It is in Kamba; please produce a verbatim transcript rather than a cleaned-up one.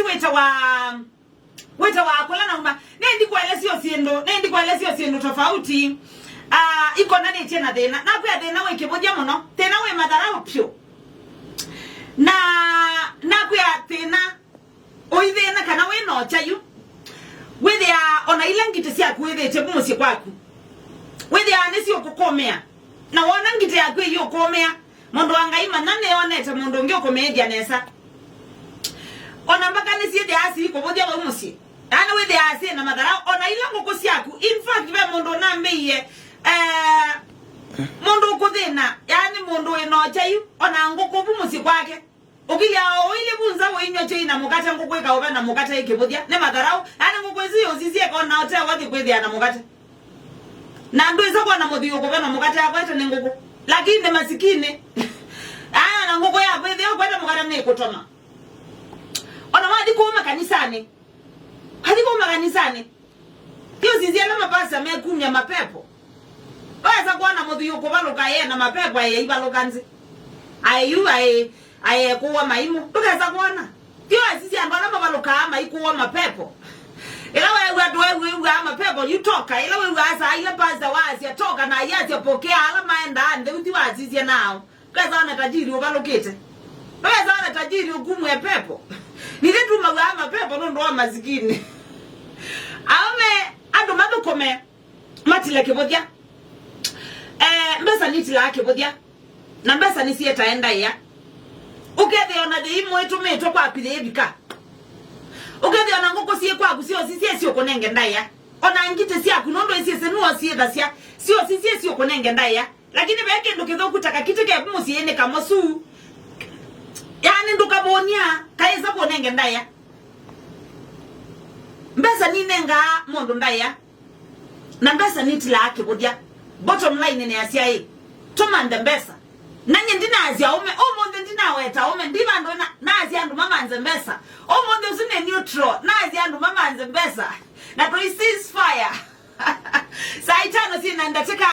wĩtawa, wĩtawa kũla nauma. Nĩndĩ kũelesya syĩndũ, nĩndĩ kũelesya syĩndũ tofauti, ah, ikonanĩtye na thĩna. Nakwĩa thĩna wĩ kĩvũthya mũno, thĩna wĩ matharaũ pyũ. Na nakwĩa thĩna ũithĩna kana wĩ na ũkyayu, wĩthĩaa ona ila ngitĩ syaku wĩthĩtye vu mũsyĩ kwaku, wĩthĩaa nĩsyũkũkũmĩa. Na wona ngitĩ yaku ĩyũkũmĩa, mũndũ wa Ngai, manya nĩyonete mũndũ ũngĩ ũkũmĩĩthya nesa. Ona mbaka nĩsyĩthĩaa siikũvũthya vau mũsyĩ. Yaani wĩthĩaa syĩ na matharaũ. Ona ila ngũkũ syaku, in fact, ve mũndũ ũnambĩie, eh, mũndũ ũkũthĩna, yaani mũndũ wĩ na ũkyayu, ona ngũkũ vu mũsyĩ kwake. Ũkilya o ũilye vu nza ũinyw'a kyai na mũkate, ngũkũ ĩkaũve na mũkate ĩkĩvũthya. Nĩ matharaũ. Yaani ngũkũ ĩsu yũsisye ĩkona ũte wathi kwĩthĩa na mũkate. Na ndwĩsa kwona mũthii ũkũve na mũkate akwete nĩ ngũkũ. Lakini masikini. Aya na ngũkũ ya kwĩthĩa ũkwete mũkate nĩ kũtoma. Ona wathi kũu makanisanĩ. Wathi kũu makanisanĩ. Yũsisye ala mapasta mekumya mapepo. Wesa kwona mũthii ũkũvalũka ye na mapepo aye ivalũka nzĩ. Aye yu aye, aye kũwa maimũ. Ndũkesa kwona. Yo asisye andũ ala mavalũkaa maikũwa mapepo. Ĩla weew'a andũ ewĩw'aa mapepo, you toka. Ĩla wĩw'aa saa ila pasta waasya toka na ayasya pokea ala maendaa nthĩ, ũthi wasisye nao. Ndũkesa one tajiri ũvalũkĩte. Ndũkesa one tajiri ũkumw'e pepo. Nithe tumaw'aa mapepo nũndũ wa masikini. Aũme, andũ mathũkũme, matile kĩvũthya. Eh, mbesa nitilaa kĩvũthya. Na mbesa nĩsyĩtae ndaĩa. Ũkethĩa ona yĩimũ ĩtũmĩtwe kwaku yĩĩvika. Ũkethĩa ona ngũkũ syĩ kwaku syosisye syũkũnenge ndaĩa. Ona ngitĩ syaku nũndũ ĩsyĩsĩ nũo syĩthasya, syosisye syũkũnenge ndaĩa. Lakini ve kĩndũ kĩthũku ta kakitĩ kevu mũsyĩ nĩ kamosu. Yaani ndũkavũny'a, kaĩsa kũnenge ndaĩa. Mbesa ninengaa mũndũ ndaĩa. Na mbesa nitilaa kĩvũthya. Bottom line nĩ asya ĩ, tũmanthe mbesa. Na nyie ndinaasya aũme, ũmũnthĩ ndinaweta aũme, ndi vandũ na, naasya andũ mamanthe mbesa. Ũmũnthĩ ũsu nĩ neutral, naasya andũ mamanthe mbesa. Na tũi ceasefire. Saa itano syĩ na ndatĩka